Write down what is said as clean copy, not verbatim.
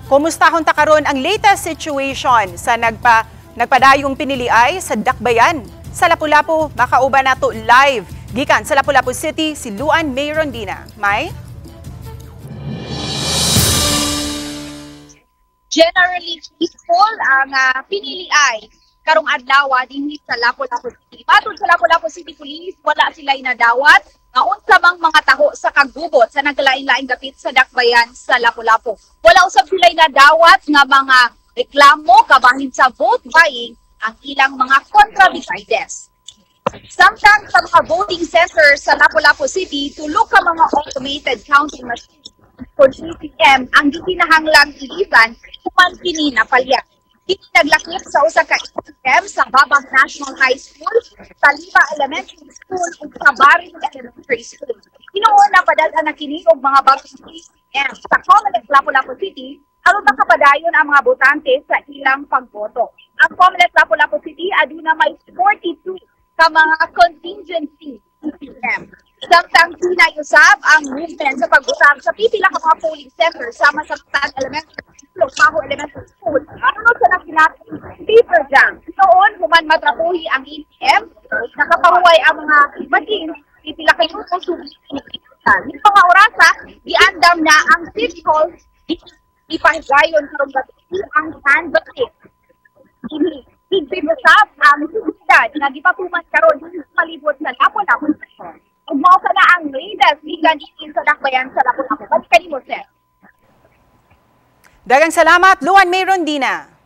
Kumustahon ta karon ang latest situation sa nagpadayong piniliay sa Dakbayan sa Lapu-Lapu? Makauban nato live gikan sa Lapu-Lapu City si Luan May Rondina. May? Generally peaceful ang piniliay karong adlaw dinhi sa Lapu-Lapu City. Matod sa Lapu-Lapu City Police, wala sila nadawat nga unsa mang mga taho sa kagubot sa nagkalain-laing dapit sa Dakbayan sa Lapu-Lapu. Wala usab sila nadawat nga mga reklamo kabahin sa vote buying ang ilang mga kontrabidaides. Samtang sa mga voting centers sa Lapu-Lapu City, tulo ka mga automated counting machine o ATM ang gikinahanglang ilisan human kini napalya. Kini naglakip sa usa ka ATM sa Babang National High School, Taliba Elementary School ug sa Barin Elementary School. Hinuon na padal-an na kini og mga bagong ATM sa COMELEC Lapu-Lapu City aron makapadayon ang mga botante sa ilang pagboto. Ang COMELEC Lapu-Lapu City aduna may 42 ka mga contingency ATM. Samtang kinayusab ang movement sa pag-usab sa pipila ka mga polling center sama sa Tan Elementary School, Paho Elementary School, aron sa nakinatong paper jam. Noon, human matrapuhi ang ATM, nakapahuway ang mga machine, pipila kay yung mga orasa, giandam na ang City Hall, ipahigayon karong gabi ang canvassing. Higpit usab ang seguridad nga gipatuman karon palibot sa Lapu-Lapu. Ug mao kana ang latest gikan dinhi sa Dakbayan sa Lapu-Lapu. Balik kanimo, sir. Daghang salamat, Luan May Rondina.